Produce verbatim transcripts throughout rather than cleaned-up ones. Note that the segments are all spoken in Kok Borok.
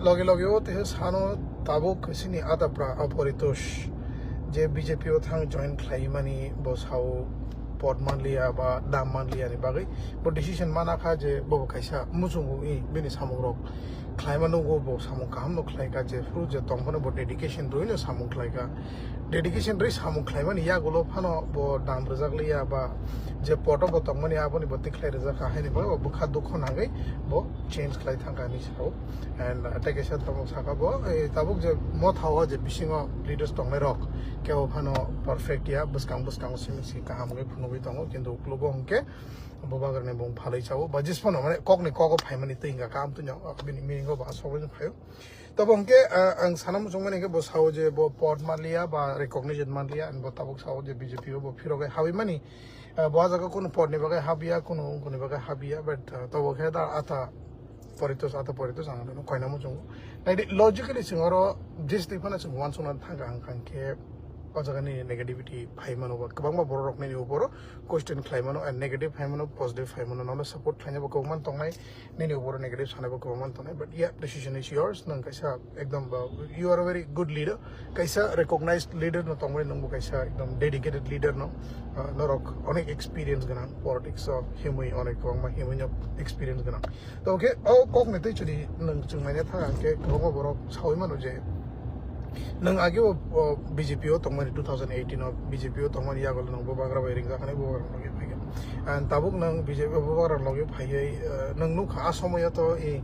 Loge loge o tehe sano tabuk sini Atapra Aporitos je B J P o thang join khlaimani bo sao pot manliya ba dam manliya ni bagwi bo decision mana kha je bo kaisa muchungo i bini samung rok khlaima nungo bo samung kaham no khlai kha je phuru je tongphano bo dedication rwi no samung khlai kha. Dedication rwi samung khlaimani yagulo phano bo dam rwjak liya ba je poto bo tongmani aboni bo tikhlai rwjak kha haini bagwi bo bwkha dukho nangwi bo change khlai thang kha hinwi sao. And, uh, tei kaisa tongmung saka bo, eh, tabuk je motha o je bisingo leaders tongnai rok kebo phano perfect ya, bwskang bwskango simi si kaham wngwi phunugwi tongo, kintu uklogo hwnkhe bubagrani bung phalwi chao ba jis phano mane kokni kogo phaimani twi hwnkha kaham twi no, bini meaning o ba asogwi phaio. Tabo hwnkhe, ah, ang sana muchungmani hwnkhe bo sao je bo pot manliya ba recognition manliya, and bo tabuk sao je B J P o bo phirogwi habwi mani, ah, bo ah jaga kunu pot ni bagwi habya, kunu wngkuni bagwi habya, but, ah, tabo khe da ata poritos, ata poritos ang no koina muchungo. Naidi logically chwng oro jis twi phano chwng uansukna thangkha ang khe o jaga ni negativity phai mano ba kwbangma borok rok nini uporo question khlai mano, and negative phai mano, positive phai mano, nono support khlaina bo kwbangma tongnai. Nini uporo negative sanai bo kwbangma tongnai, but yeah, decision is yours. Nwng kaisa ekdom ba, you are a very good leader. Kaisa recognized leader no tongmani nwngbo kaisa ekdom dedicated leader no. Ah, norok onek experience gwnang politics o himwi onek kwbangma himwi no experience gwnang. To khe o kok ni twi chwdi nwng chwng naina thang khe kwbangma borok sawi mano je nwng age o, o, B J P o tongmani two thousand eighteen o B J P o tongmani yago nwng bubagra bai ringjak hinwi bubagra logi phaikha. And tabuk nwng B J P o bubagra logi phaiwi, eh, nwng nukha a somoyo to i,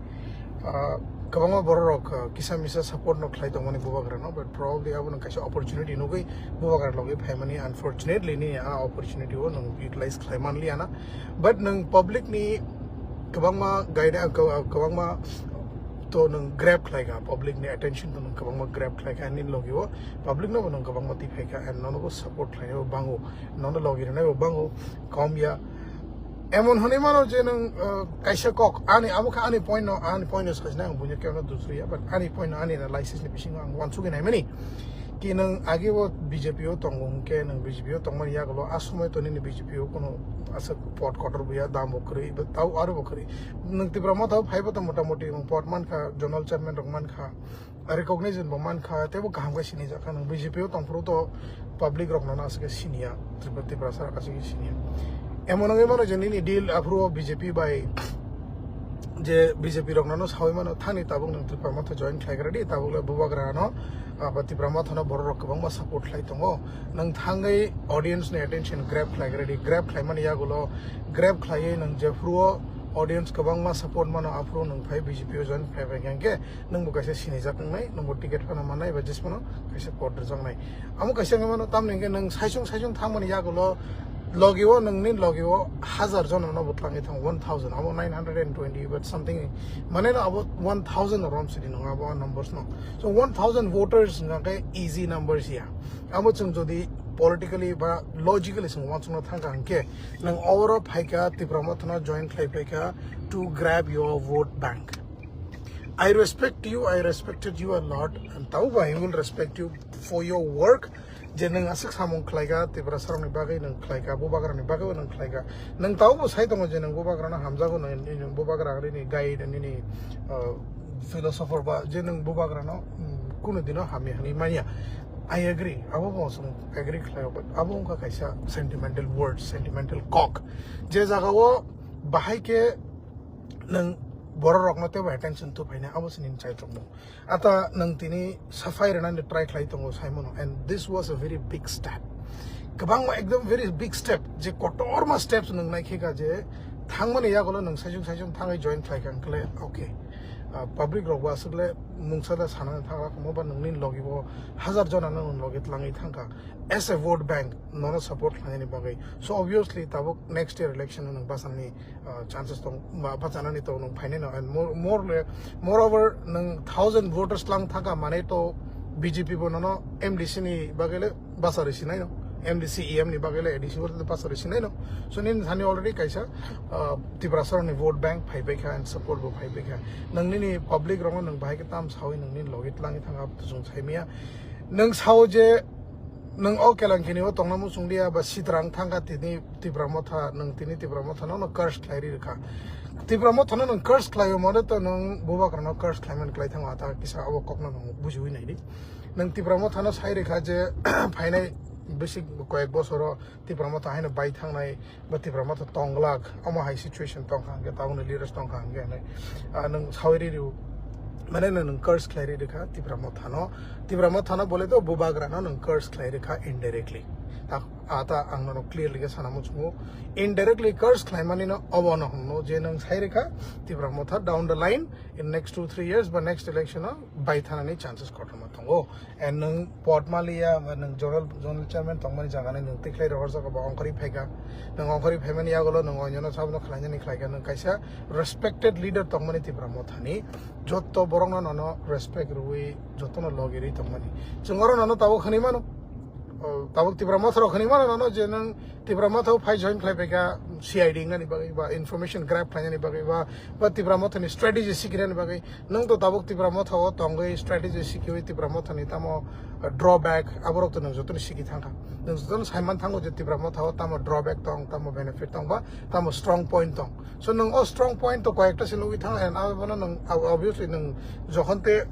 ah, kwbangma borok rok, ah, kisa misa support no khlai tongmani bubagra no, but probably abo nwng kaisa opportunity nugwi bubagra logi phaimani, unfortunately ni a opportunity o nwng utilize khlai manliya na. But nwng public ni kwbangma guide, kwbangma to nwng grab khlai kha, public ni attention to nwng kwbangma grab khlai kha, nini logi o public no bo nwng kwbangma twi phai kha, and nono bo support khlai bo bango, nono logi rwnai bo bango, kom ya. Emon hwnwi mano je nwng, uh, kaisa kok, ani abo khe ani point no, ani point no sajna ang buino kebo no dusriya, but ani point no, ani analysis ni bisingo ang uansugwi naimani. Ki nwng age bo B J P o tongo hwnkhe, nwng B J P o tongmani yagulo a somoi to nini B J P o kuno aswk pot kotor buya, dam bo kwrwi, tau aro bo kwrwi. Nwng Tipra Motha o phaibo to motamoti nwng pot mankha, zonal chairman rok mankha, recognition bo mankha, teibo kaham khe sinijak kha. Nwng B J P o tongphuru to public rok nono aswk khe siniya, Tripura, Tiprasa rok aswk khe siniya. Emon wngwi mano je nini deal aphuru o B J P bai je B J P rok nono sawi mano, thani tabuk nwng Tipra Motha join khlai gra di, tabuk le bubagra no, ah, ba Tipra Motha no borok rok kwbangma support khlai tongo. Nwng thangwi audience ni attention grab khlai gra di, grab khlai mani yagulo grab khlaiwi nwng jephuru o audience kwbangma support mano, aphuru nwng phai B J P o join khlai bai khe nwng bo kaisa sinijak wngnai, nwng bo ticket phano mannai ba jis phano kaisa pot rwjaknai. Amo kaisa wngwi mano, tamni hwnkhe nwng saichung saichung thangmani yagulo logi o, nwngni logi o hazar jona no bo twlangwi thango, one thousand, abo nine hundred and twenty but something, mane no abo one thousand no rom sidi nang abo numbers no. So one thousand voters hwnkhe easy numbers ya. Abo chwng jodi politically ba logically chwng uansukna thangkha hwnkhe, nwng oro phaikha, Tipra Motha no join khlai phaikha to grab your vote bank. I respect you, I respected you a lot, and tau bo I will respect you for your work. Je nwng aswk samung khlaika, Tiprasa rokni bagwi nwng khlaika, bubagrani bagwi nwng khlaika. Nwng tau bo sai tongo je nwng bubagrano hamjago, nwng, nwng bubagra nini guide, nini, uh, philosopher ba, je nwng bubagrano, mm, kunu dino hamya hwnwi manya. I agree, abo bo chwng agree khlaio, but abo wngkha kaisa sentimental words, sentimental kok. Je jagao bahai khe nwng borok rokno teibo attention tubuphaina, abo se nini chaichokmung. Ata nwng tini saphai rwnani try khlai tongo saimano, and this was a very big step. Kwbangma ekdom very big step, je kotorma steps nwng naikheka je thangmani yagulo nwng saichung saichung thangwi join khlaikha hwnkhe, okay. Ah, public rokbo aswkle mungsa da sanani thangla, omo ba nwngni logi bo hazar jona nwng logi tlangwi thangkha. As a vote bank, nono support khlainani bagwi. So obviously tabuk next year election o nwng bachani, uh, chances tong, ba, bachanani tong nwng phainai no. And more, more le, moreover, nwng thousand voters lang thaka mane to B J P bo nono M D C ni bagwi le basa rwi sinai no. M D C E M ni bagwi le A D C bo basa rwi sinai no. So nini thani already kaisa, uh, Tiprasa ni vote bank phai bai kha and support bo phai bai kha. Nwng nini public rokno nwng bahai khe tam sawi nwng nini logi tlangwi thanga tusung saimia. Nwng sao je Nwng o Kelankini o tongna muchung liya ba sitrang thangkha tini Tipra Motha, nwng tini Tipra Motha no, no curse khlai ri rwkha. Tipra Motha no nwng curse khlai mane to nwng bubagra no curse khlai man khlai thango, ata kisa abo kok no nwng bujiwi nai di. Nwng Tipra Motha no sai rwkha je phainai bisi koyek bosoro Tipra Motha haino bai thangnai, ba Tipra Motha tonglak, omo hai situation tongkha hwnkhe, tabukni leaders tongkha hwnkhe hinwi, ah, nwng sawi riri, mane nwng, nwng curse khlai riri kha Tipra Motha no. Tipra Motha no bole to bubagra no nwng curse khlai rikha indirectly. Ta, ata ang nono clearly khe sana muchungo. Indirectly curse khlai mani no obo no hwnno je nwng sai rikha Tipra Motha down the line in next two, three years ba next election o bai thanani chances kotorma tongo. And nwng pod maliya, nwng zonal, zonal chairman tongmani jagani nwng tikhlai rohorjak ba ongkhorwi phaikha. Nwng ongkhorwi phaimani yagulo nwng onyono sabono khlainani khlaikha. Nwng kaisa respected leader tongmani Tipra Mothani. Jotto borokno nono respect rwui, jottono logi rwi tongmani. Chwng oro nono tabuk hwnwi mano. O, tabuk Tipra Motha rok hwnwi mano nono je nwng Tipra Motha o phai join khlai phaikha C I D wngnani bagwi ba information grab khlainani bagwi ba, ba Tipra Mothani strategy sikirani bagwi. Nwng to tabuk Tipra Motha o tongwi strategy sikiwi Tipra Mothani tamo, uh, drawback, aborok to nwng jotoni siki thangkha. Nwng jotoni saiman thango je Tipra Motha o tamo drawback tong, tamo benefit tong ba tamo strong point tong. So nwng o strong point to koyekta se nugwi thang, and abono nwng ob-, obviously nwng jokhon te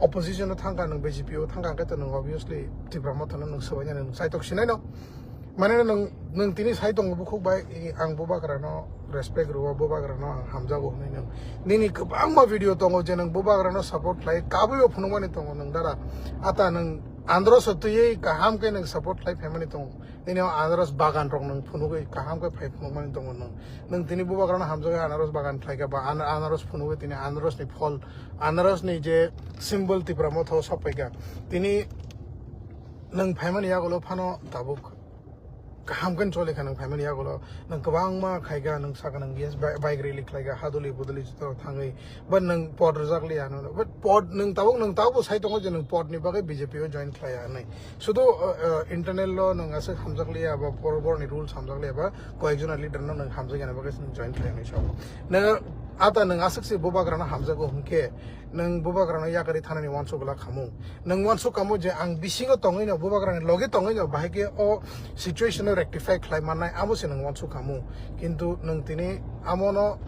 opposition o thangkha, nwng B J P o thangkha, hwnkhe to nwng obviously Tipra Motha no nwng swbainani nwng saitok sinai no. Mane nwng, nwng tini sai tongo bukhuk bai, i, ang bubagra no respect rwo, bubagra no ang hamjago hwnwi nwng. Nini kwbangma video tongo je nwng bubagra no support khlai, kabui bo phunukmani tongo nwng dara. Ata nwng Andros o twiwi kaham khe nwng support khlai phaimani tongo. Nini o Andros bagan rok nwng phunugwi kaham khe phai phunukmani tongo nwng. Nwng tini bubagra no hamjagwi Andros bagan khlaikha ba an-, Andros phunugwi tini Andros ni phol, Andros ni je symbol Tipra Motha o sokpaikha. Tini nwng phaimani yagulo phano tabuk kaham khe choli kha nwng phaimani yagulo, nwng kwbangma khai kha, nwng saka nwng yes, bi-, bike rally khlai kha, haduli buduli joto thangwi, but nwng pod rwjak liya, nwng, but pod nwng tabuk, nwng tabuk bo sai tongo je nwng pod ni bagwi B J P o join khlai ya hinwi. Sudu, uh, uh, internal lo nwng aswk hamjak liya ba, bor-, borni rules hamjak liya ba, koyek jona leader no nwng hamjak ya hinwi bagwi nwng join khlai ya hinwi sao. Nwng ata nwng aswk se bubagra no hamjago hwnkhe, nwng bubagra no yakarwi thanani uansuk glak khamung. Nwng uansuk kamo je ang bisingo tongwi no, bubagrani logi tongwi no, bahai khe o situation no rectify khlai mannai, abo se nwng uansuk kamo. Kintu nwng tini amo no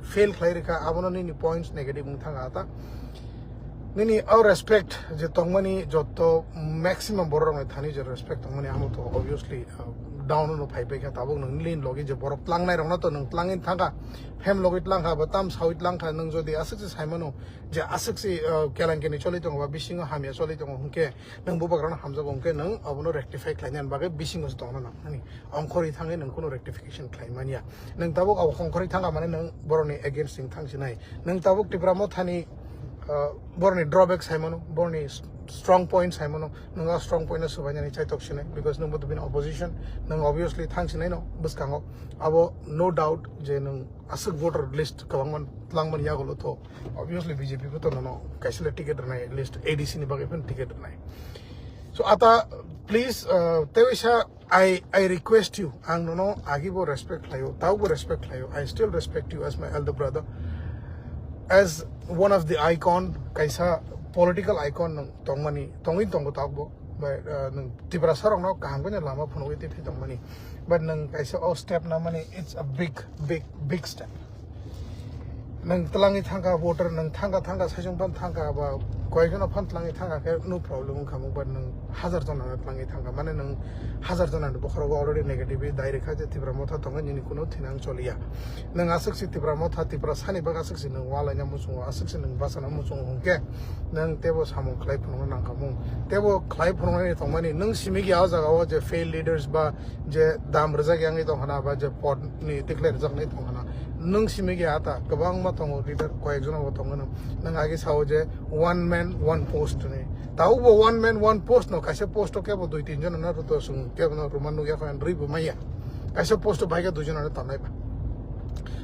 fail khlai rikha, abo no nini points negative wng thang kha ta. Nini o respect je tongmani jotto maximum borok rokni thani je respect tongmani amo to obviously, uh, down no phai pai kha, tabuk nwng nini logi je borok tlangnai rokno to nwng tlangwi thang kha, phem logwi tlang kha, ba tam sawi tlang kha, nwng jodi aswk se sai mano, je aswk se, uh, kelankeni choli tongo ba bisingo hamya choli tongo hwnkhe nwng bubagrano hamjago hwnkhe nwng abono rectify khlainani bagwi bisingo se tongna nang nani. Ongkhorwi thangwi nwng kuno rectification khlai manya. Nwng tabuk abo ongkhorwi thangkha mane nwng borokni against wng thang sinai. Nwng tabuk Tipra Mothani, uh, borokni drawback sai mano, borokni s-, strong point sai mano, nwng a strong point no swbainani chaitok sinai, because nwng bo to bini opposition, nwng obviously thang sinai no bwskango. Abo no doubt je nwng aswk voter list kwbangma tlangmani yagulo to obviously B J P bo to nono kaisa le ticket rwnai, list A D C ni bagwi phano ticket rwnai. So ata, please, uh, teisa I, I request you, ang nono agi bo respect khlaio, tau bo respect khlaio, I still respect you as my elder brother, as one of the icon, kaisa political icon nwng tongmani, tongwi tongo tau bo, bai, uh, nwng Tiprasa rokno kaham khe lama phunugwi twi thai tongmani. But nwng kaisa o step namani, it's a big, big, big step. Nwng tlangwi thangkha voter, nwng thangkha, thangkha, saichung phan thangkha, ba koyekjono phan tlangwi thangkha khe no problem wngkha mo, but nwng hajar jona no tlangwi thangkha, mane nwng hajar jona ni bokhorogo already negative dai rikha je Tipra Motha tongkha, nini kuno thinang choliya. Nwng aswk si Tipra Motha, Tiprasani bagwi aswk si nwng walaina muchungo, aswk si nwng bachana muchungo hwnkhe nwng tebo samung khlai phunukna nangkha mung, tebo khlai phunuknani tongmani nwng simi gya o jaga o je failed leaders ba je dam rwjak yangwi tongkhana ba je pod ni tikhlai rwjaknai tongkhana. Nwng simi gya ata kwbangma tongo leader, koyek jona bo tongo nwng. Nwng agi sao je one man, one post ni. Taubo one man, one post no, kaisa post o kebo dui tin jona no rwto swng, kebo no rwma nukya kho, rwi bo maya. Kaisa post o bai khe dui jona no tongnai ba.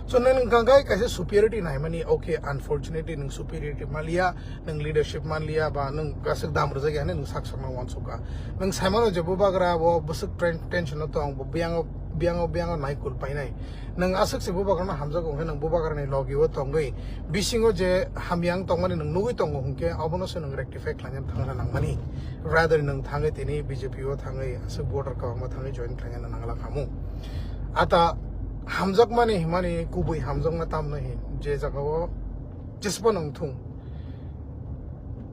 So nwng wngkha khe kaisa superiority naimani, okay, unfortunately nwng superiority maliya, nwng leadership manliya ba nwng aswk dam rwjak ya hinwi nwng sak sakno uansukha. Nwng saimano je bubagra bo bwswk ten-, tension o tong, bo biyang o Biyango biyango naikul painai. Nwng aswk se bubagrano hamjago hwnkhe nwng bubagrani logi o tongwi bisingo je hamyang tongmani nwng nugwi tongo hwnkhe obono se nwng rectify khlaina thangna nangmani. Rather nwng thangwi tini B J P o thangwi aswk voter kwbangma thangwi join khlaina nangla khamu. Ata hamjakmani himani kubui hamjakma tamno hin je jagao jesbo nwng thung.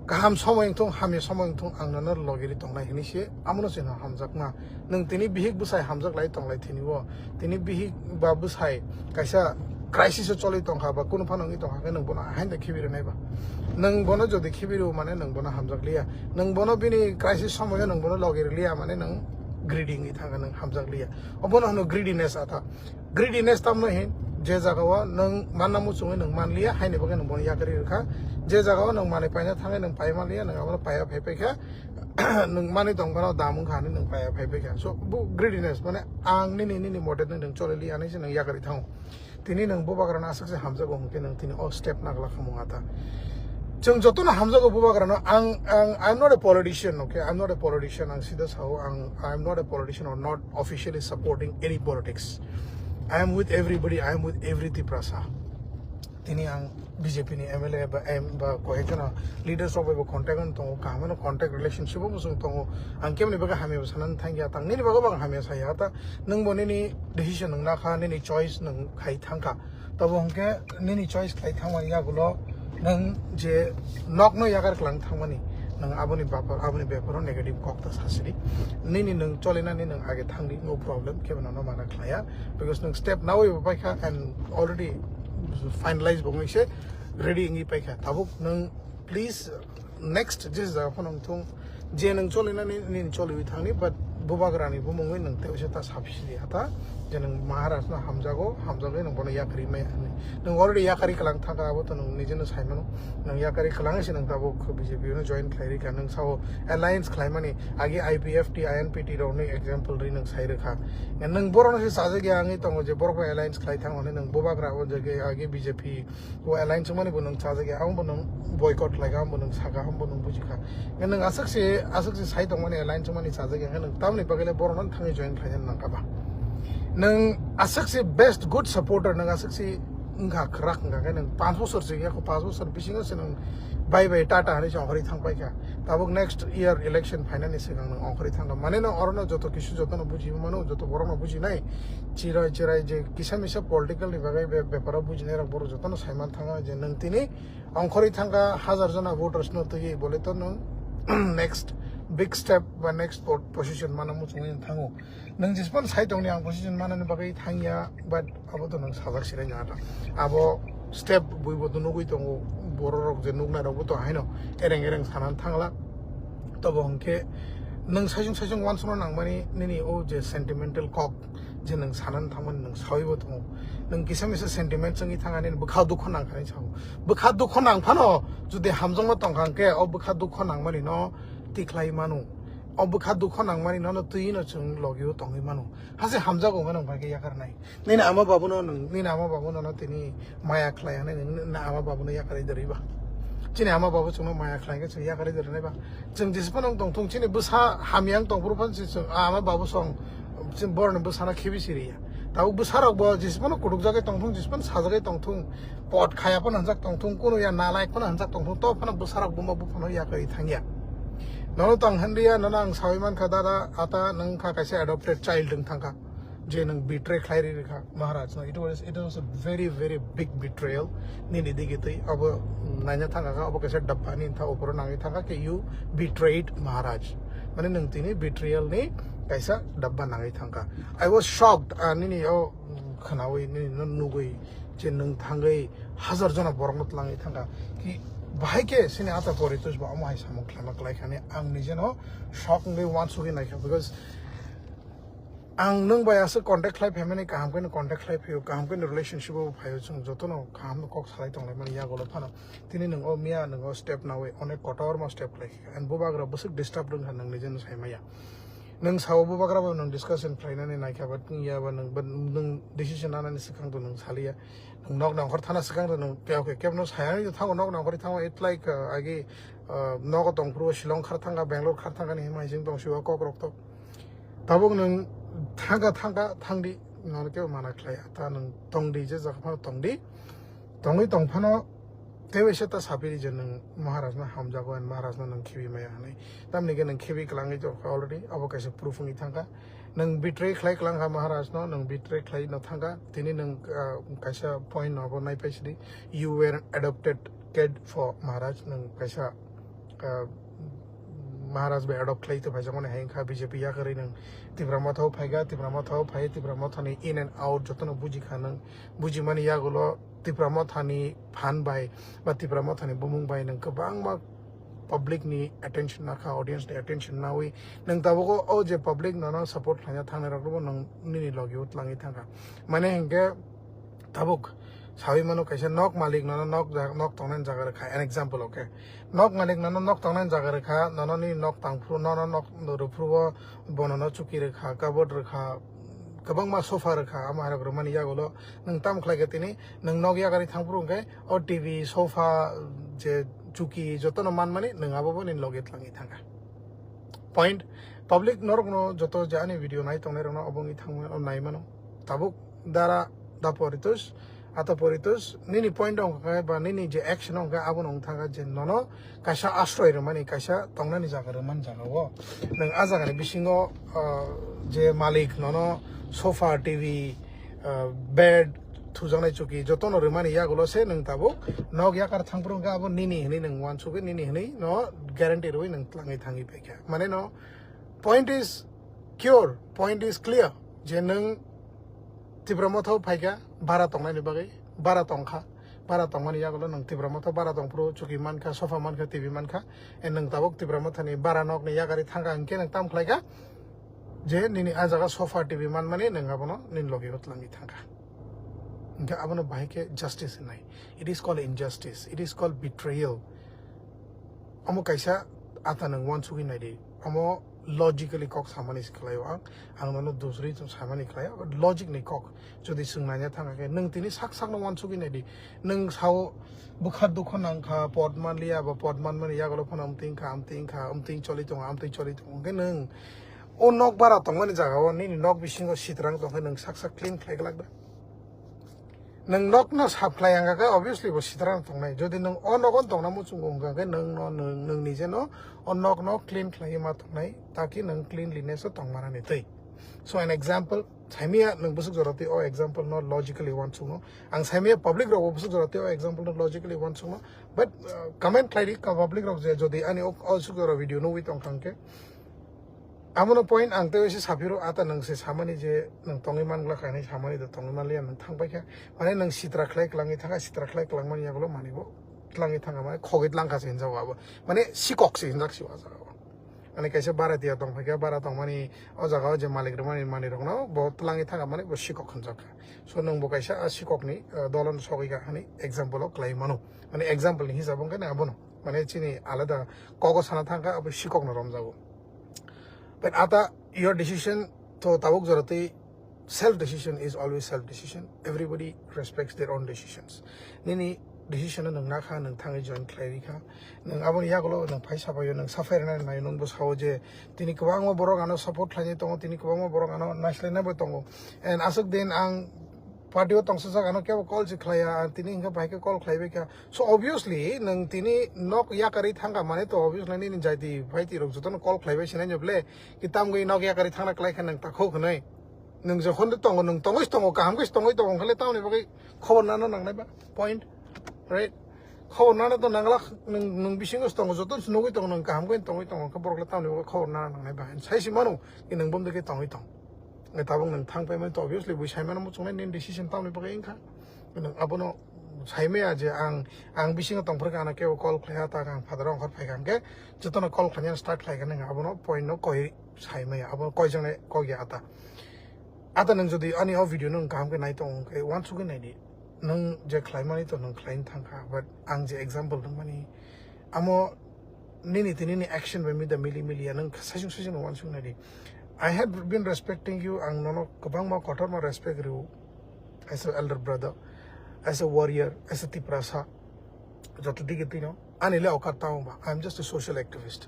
Kaham somoi wngthung, hamya somoi wngthung, ang nono logiri tongnai hinwi se, amono chwngno hamjakma. Nwng tini bihik bwsai hamjak lai tonglai tini o. Tini bihik ba bwsai kaisa crisis o choli tongkha ba kunu phano wngwi tongkha khe nwng bono haino khibi rwnai ba. Nwng bono jodi khibi rw mane nwng bono hamjak liya. Nwng bono bini crisis somoio nwng bono logiri liya mane nwng greedy wngwi thangkha, nwng hamjak liya. Obono hwno greediness ata. Greediness tamno hin, je jagao nwng manna muchungwi nwng manliya, haini bagwi nwng bono yakarwi rwkha. Je jagao nwng manwi paina thangwi nwng pai manliya, nwng abono paiya phai paikha. Nwng manwi tong phano dam wngkha hinwi nwng paiya phai paikha. So, bo greediness, mane ang nini, nini mote nwng, nwng choliliya hinwi se nwng yakarwi thango. Tini nwng bubagrano aswk se hamjago hwnkhe nwng tini o step nagla khamung ata. Chwng jotono hamjago bubagrano, ang, ang, I'm not a politician, okay? I'm not a politician, ang sida sao, ang, I'm not a politician or not officially supporting any politics. I am with everybody, I am with every Tiprasa. Tini ang B J P ni M L A ba, em, ba koyekjona leaders rok bai bo contact on tongo, kaham no contact relationship o chwng tongo. Ang kemni bagwi hamya bo sanani thangya, tang nini bagwi bo ang hamya saya, ta nwng bo nini decision nwng nakha, nini choice nwng khai thangkha. Tabo hwnkhe nini choice khlai thangmani yagulo nwng je nokno yakar klang thangmani, nwng aboni bapar, aboni beparo negative kok ta sasidi. Nini nwng cholinani nwng age thangdi, no problem, kebo nono mana khlaiya. Because nwng step nawi bo paikha and already finalize bo wngwi se ready wngwi paikha. Tabuk nwng please next je jaga phano wngthung, je nwng cholinani nini choliwi thangni, but bubagrani bumungwi nwng tei uaisa ta saphisidi ata, je nwng Maharaj no hamjago, hamjagwi nwng bono yakarwi maya hinwi. Nwng already yakarwi kwlang thangkha, abo to nwng nijeno saimano. Nwng yakarwi kwlangwi se nwng tabuk B J P no join khlai rikha, nwng sao alliance khlaimani agi I P F T, I N P T rokni example ri nwng sai rwkha. Nwng borokno se chajak ya wngwi tongo je borok bai alliance khlai thang hwnwi nwng bubagra o je agi B J P o alliance wngmani bo nwng chajak ya, abo bo nwng boycott khlaikha, abo bo nwng sakha, abo bo nwng bujikha. Nwng aswk se, aswk se sai tongmani alliance wngmani chajak ya, nwng tamni bagwi le borokno thangwi join khlaina nangkha ba? Nwng aswk se best good supporter, nwng aswk se wngkha kwrak wngkha khe nwng panch bosor se ya, panch bosor bisingo se nwng bye bye tata hinwi se ongkhorwi thang paikha. Tabuk next year election phainani swkang nwng ongkhorwi thangkha. Mane no orono joto kisu jotono buji mano, joto borokno bujinai. Chirai chirai je kisa misa political ni bagwi be-, beparo bujinai rok borok jotono saiman thangkha je nwng tini ongkhorwi thangkha hajar jona voters no twiwi bole to nwng next big step ba next po-, position mana muchungwi nwng thango. Nwng jespan sai tongni ang position manani bagwi thangya, but abo to nwng sajak sirai nang ata. Abo step buibo to nugwi tongo, bororok je nuknairokbo to haino ereng ereng sanan thangla. Tobo hwnkhe nwng saisung saisung uansukna nangmani nini o je sentimental kok je nwng sanan thangmani nwng sawibo tongo. Nwng kisa misa sentiment chwngwi thangani bwkha dukho nangkha hinwi sao. Bwkha dukho nangphano jodi hamjakma tongkha hwnkhe o bwkha dukho nangmani no tikhlai mano. O bwkha dukho nangmani nono twiwi no chwng logio tongwi mano. Hase hamjago wngkha nwng bai khe yakarnai. Nini ama babuno nwng, nini ama babuno no tini maya khlai hwnwi nwng, nini ama babuno yakarwi doriba. Chini ama babu chwngno maya khlai khe chwng yakarwi dorinai ba. Chwng jisphano wng tongthung chini bwsa hamya wng tongphuru phano chwng ama babu song chini borokni bwsano khibi siriya. Tabuk bwsarokbo jisphano kutukjagwi tongthung, jisphano sajagwi tongthung. Pot khaya phano hwnjak tongthung, kunu ya nalai phano hwnjak tongthung, to phano bwsarok buma buphano yakarwi thangya. Nono tong hwnliya, nono ang sawi mankha, dada, ata, nwng kha kaisa adopted child wng thangkha. Je nwng betray khlai ri rikha Maharaj no. It was, it was a very, very big betrayal. Nini digi twi abo, mm, naina thangkha, abo kaisa dabba ni tha opor nangwi thangkha ke, "You betrayed Maharaj." Mane nwng tini betrayal ni kaisa dabba nangwi thangkha. I was shocked, ah, nini o, mm, khwnawi, nini no nugwi je nwng thangwi hajar jona borokno twlangwi thangkha. Ki bahai khe sini ata poritus bo amo hai samung khlaima kwlai khani ang nijeno shock wngwi uansugwi naikha, because ang nwng bai aswk contact khlai phaimani, kaham khe no contact khlai phaio, kaham khe no relationship o phaio, chwng jotono kaham no kok salai tonglaimani yagulo phano tini nwng o miya nwng o step nawi onek kotorma step khlai kha, and bubagra bwswk disturb wngkha nwng nijeno saimaya. Nwng sao bubagra bai nwng discussion khlainani naikha, but nwng ya ba nwng, but nwng decision nanani swkang to nwng saliya. Nwng nok nongkhor thana swkang to nwng kebo khe kebno sayani thango, nok nongkhor thango, it like, uh, agi, uh, nogo tongphuru Shillong khar thangkha, Bangalore khar thangkha ni himai sing tong siwa kok rok to. Tabuk nwng thangka thangka thangdi, nono kebo mana khlai, ta nwng tongdi, je jaga phano tongdi, tongwi tongphano teibo se ta sapiri je nwng Maharaj no hamjago and Maharaj no nwng khibi maya hwnwi. Tamni khe nwng khibi kwlangwi tongkha already, abo kaisa proof wngwi thangkha. Nwng betray khlai kwlangkha Maharaj no, nwng betray khlai no thangkha. Tini nwng, ah, kaisa point no abo naipai sidi, you were an adopted kid for Maharaj, nwng kaisa, ah, Maharaj bai adopt khlai to phaijak mani hai wngkha B J P yakarwi nwng Tipra Motha o phaikha, Tipra Motha o phai, Tipra Motha ni in and out jotono bujikha nwng, bujimani yagulo Tipra Motha ni phan bai ba Tipra Motha ni bumung bai nwng kwbangma public ni attention nakha, audience ni attention nawi nwng tabuk o je public nono support khlaina thangnai rok bo nwng nini logi o tlangwi thangkha. Mane hinkhe tabuk sawi mano kaisa nok malik nono nok ja-, nok tongnani jaga rwkha, an example, okay? Nok malik nono nok tongnani jaga rwkha, nono nini nok tangphuru, nono nok rwphuru o bono no chuki rwkha, cupboard rwkha, kwbangma sofa rwkha, amo hai rok rwmani yagulo nwng tamo khlai kha tini nwng nok yakarwi thangphuru hwnkhe o T V, sofa, je chuki jotono manmani nwng abo bo nini logi tlangwi thangkha. Point, public norokno joto je ani video nai tongnai rokno obo wngwi thangmano, nai mano. Tabuk dara da poritus, ata poritus, nini point wngkha khe ba nini je action wngkha abono wngthangkha je nono kaisa asroi rwmani, kaisa tongnani jaga rwmani jaga o. Nwng a jagani bisingo, ah, je malik nono sofa, T V, ah, bed, thujaknai chuki jotono rwmani yagulo se nwng tabuk nok yakar thangphuru hwnkhe abo nini hwnwi nwng uansukgwi, nini hwnwi no guarantee rwui nwng tlangwi thangwi paikha. Mane no point is cure, point is clear je nwng Tipra Motha o phaikha bara tongnaini bagwi, bara tongkha, bara tongmani yagulo nwng Tipra Motha bara tongphuru chuki mankha, sofa mankha, T V mankha, and nwng tabuk Tipra Motha ni bara nok ni yakarwi thangkha hwnkhe nwng tamo khlaikha je nini a jaga sofa T V manmani nwng abono nini logi o tlangwi thangkha. Hwnkhe abono bahai khe justice hinai. It is called injustice. It is called betrayal. Omo kaisa ata nwng uansugwi naidi. Omo logically kok samani se khlaio ang. Ang nono dusri samani khlaio. But logic ni kok jodi swng nanya thangkha khe nwng tini sak sakno uansugwi naidi. Nwng sao bwkha dukho nangkha, pot manliya ba pot manmani yagulo phano amtwi wngkha, amtwi wngkha, amtwi choli tongo, amtwi choli tongo. Hwnkhe nwng o nok bara tongmani jaga o nini nok bisingo sitrang tongkhe nwng sak sak clean khlai glak da. Nwng nokno sap khlai wngkha khe obviously bo sitrang tongnai. Jodi nwng o nogo tongna muchungo wngkha khe nwng no, nwng, nwng nije no o nokno clean khlaiwi ma tongnai, taki nwng cleanliness o tongmanani twi. So an example, saimaya nwng bwswk jora twi o example no logically uansukno. Ang saimaya public rok bo bwswk jora twi o example no logically uansukno. But, uh, comment khlai di ka public rok je jodi ani o, o swk jora video nugwi tongkha hwnkhe. Abono point ang tei waisa saphiro ata nwng se samani je nwng tongwi manglak hinwi samani do tongwi manliya nwng thangpaikha. Mane nwng sitra khlai kwlangwi thangkha, sitra khlai kwlangmani yagulo manwi bo twlangwi thangkha, mane khogwi twlangkha se hinjago abo. Mane sikok se hinjak se o jaga o. Mane kaisa bara tiya tongphaikha, bara tongmani o jaga o je malik rwmani manwi rokno bo twlangwi thangkha, mane bo sikok hinjak kha. So nwng bo kaisa a sikokni, uh, dolono sogwi kha hinwi example o kwlai mano. Mane example ni hisab wngkha na abono. Mane chini alada kogo sana thangkha abo sikokno romjago. But ata, your decision to tabuk jora twi self decision is always self decision. Everybody respects their own decisions. Nini decision no nwng nakha, nwng thangwi join khlai rikha. Nwng aboni yagulo nwng phai sabaio, nwng saphai rwna naio, nwng bo sao je tini kwbangma borok ano support khlainai tongo, tini kwbangma borok ano naislainai bo tongo. And aswk din ang party o tongsajak, ano kebo call se khlaiya, ang tini hwnkhe bahai khe call khlaibaikha. So obviously nwng tini nok yakarwi thangkha mane to obviously nini jaiti phaiti rok jotono call khlaibai sinai no ble, ki tamgwi nok yakarwi thangna khlai kha nwng takhuk hwnwi. Nwng jokhon de tongo, nwng tongwi tongo, kaham khe tongwi tongo, hwnkhale tamoni bagwi khobor nana nangnai ba? Point, right? Khobor nana to nangla, nwng, nwng bisingo tongo, joto nugwi tongo, nwng kaham khe tongwi tongo, hwnkhe borok le tamoni bagwi khobor nana nangnai ba? Sai si mano, ki nwng bomde khe tongwi tong. Nge tabuk nwng thang paimani to obviously bui saimano muchungnai nini decision tamoni bagwi wngkha. Nwng abono saimaya je ang, ang bisingo tongphuru khe ano kebo call khlaiya, ta ang father ongkhor phaikha hwnkhe jotono call khlaina start khlaikha, nwng abono point no koi saimaya, abo koi jone kok ya ata. Ata nwng jodi ani o video no nwng kaham khe nai tongo hwnkhe uansukgwi naidi. Nwng je khlaimani to nwng khlaina thangkha, but ang je example rwmani amo nini tini ni action bai mida mili mili ya, nwng saisung saisung no uansuk naidi. I have been respecting you, ang nono kwbangma kotorma respect rw as a elder brother, as a warrior, as a Tiprasa. Joto digi tino ani le okat tamo ba, I am just a social activist.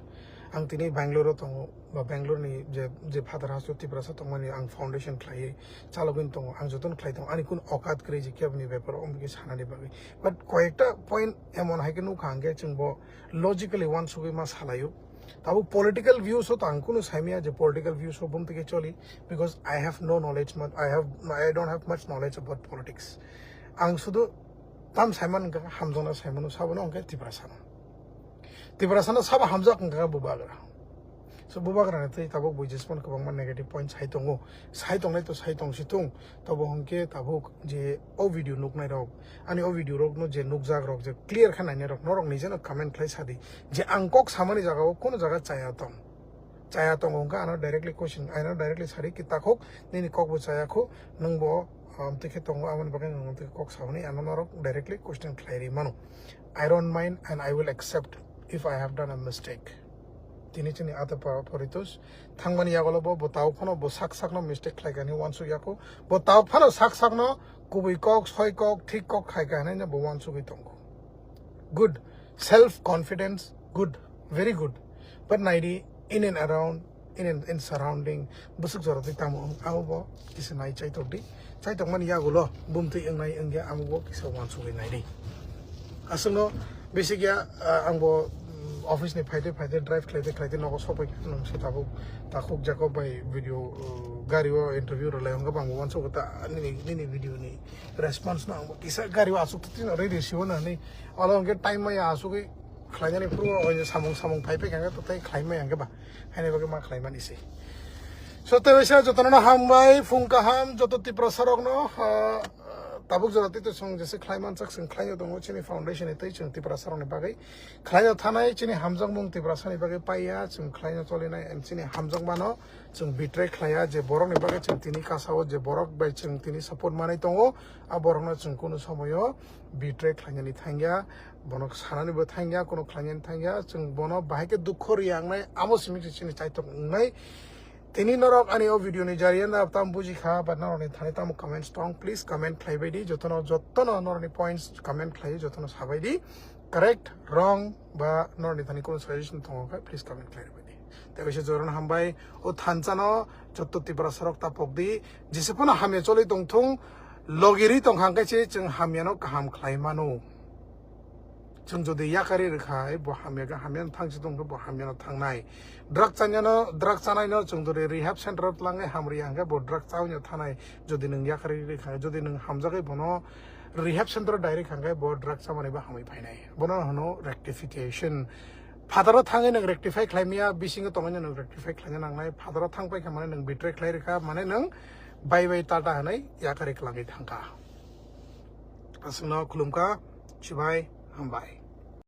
Ang tini Bangalore o tongo, ba Bangalore ni je, je phatar hasto Tiprasa tongmani ang foundation khlaiwi chalogwi tongo, ang jotono khlai tongo, ani kun okat kwrwi je keboni bepar o omtike sanani bagwi. But koyekta point emon hai khe nukha ang khe chwng bo logically uansugwi ma salaio. Tabo political views o to ang kunu saimaya je political views o bumtike choli, because I have no knowledge, much, I have, I don't have much knowledge about politics. Ang sudu tam saiman wngkha, hamjakna saimano, sabono wngkha Tiprasano. Tiprasano sabo hamjak wngkha bubagra. So bubagrani twi tabuk buijesmano kwbangma negative point sai tongo. Sai tongnai to sai tong si tung. Tobo hwnkhe tabuk je o video nuknai rok, ani o video rokno je nukjak rok je clear khe nainai rok, norok nijeno comment khlai sadi je ang kok samani jagao kono jaga chaya tong. Chaya tongo hwnkhe ano directly question, ano directly sadi ki takhuk nini kokbo chaya khu, nwngbo, um, amtwi khe tongo, aboni bagwi nwng amtwi khe kok samani ano norok directly question khlai ri mano. I don't mind and I will accept if I have done a mistake. Tini chini ata pa-, poritus thangmani yagulo bo, bo tao phano bo sak sakno mistake khlai kani uansuk yaku. Bo tao phano sak sakno kubui kok, soi kok, thik kok khai kha hinwi bo uansugwi tongo. Good. Self confidence, good. Very good. But naidi, in and around, in and, in surrounding, bwswk jora twi tamo wng, abo bo kisa nai chaitok di. Chaitokmani yagulo bumtwi wngnai wngya, amo bo kisa uansugwi naidi. Aswkno basic ya, ah, ang bo, mm, office ni phaide phaide drive khlaide khlaide nogo sopoi kha nwng se tabuk takhuk Jacob bai video, uh, gari o interview rwlai hwnkhe bo ang bo uansukgo ta nini, nini video ni response no ang bo kisa gari o aswk twi no ready siwo na hinwi olo hwnkhe time maya aswkwi khlainani phuru o samung samung phai phai kha hwnkhe to tei khlai maya hwnkhe ba haini bagwi ma khlai mani se. So tei waisa jotono no hambai, phung kaham joto Tiprasa rok no, ah, tabuk jora tei to chwng jesa khlai manjak chwng khlai tongo chini foundation ni tei chwng Tiprasa rok ni bagwi khlai thanai chini hamjakmung Tiprasa ni bagwi paiya chwng khlai cholinai and chini hamjakmano chwng betray khlaiya je borok ni bagwi chwng tini kasao je borok bai chwng tini support manai tongo a borok no chwng kunu somoyo betray khlainani thangya bono sanani bo thangya kunu khlainani thangya chwng bono bahai khe dukho riya wngnai amo simi se chini chaitok wngnai. Tini norok ani o video ni jariya na tam buji kha, but norok ni thani tamo comments tong, please comment khlai bai di, jotono, jotono norok ni points comment khlai, jotono sabai di, correct, wrong, ba norok ni thani kono suggestion tongo khe, please comment khlai bai di. Tei kaisa jorano hambai, o thansa no joto Tiprasa rok tapok di, jese phano hamya choli tong thung, logi ri tong kha hwnkhe se chwng hamya no kaham khlai mano. Chwng jodi yakari rwkha, bo hamya khe hamya no thang si tong khe bo hamya no thangnai. Drug chanya no, drug chanai no chwng jodi rehab center o tlangai hamri hwnkhe bo drug chawi no thanai. Jodi nwng yakari rwkha, jodi nwng hamjagwi bono rehab center o direct hwnkhe bo drug chamani bo hamwi phainai. Bono hwno rectification. Phataro thangwi nwng rectify khlai maya, bisingo tongwi nwng rectify khlaina nangnai. Phataro thang paikha mane nwng betray khlai rwkha, mane nwng bai bai tata hwnwi yakari kwlangwi thangkha. Aswkno khulumkha, chibai, hambai.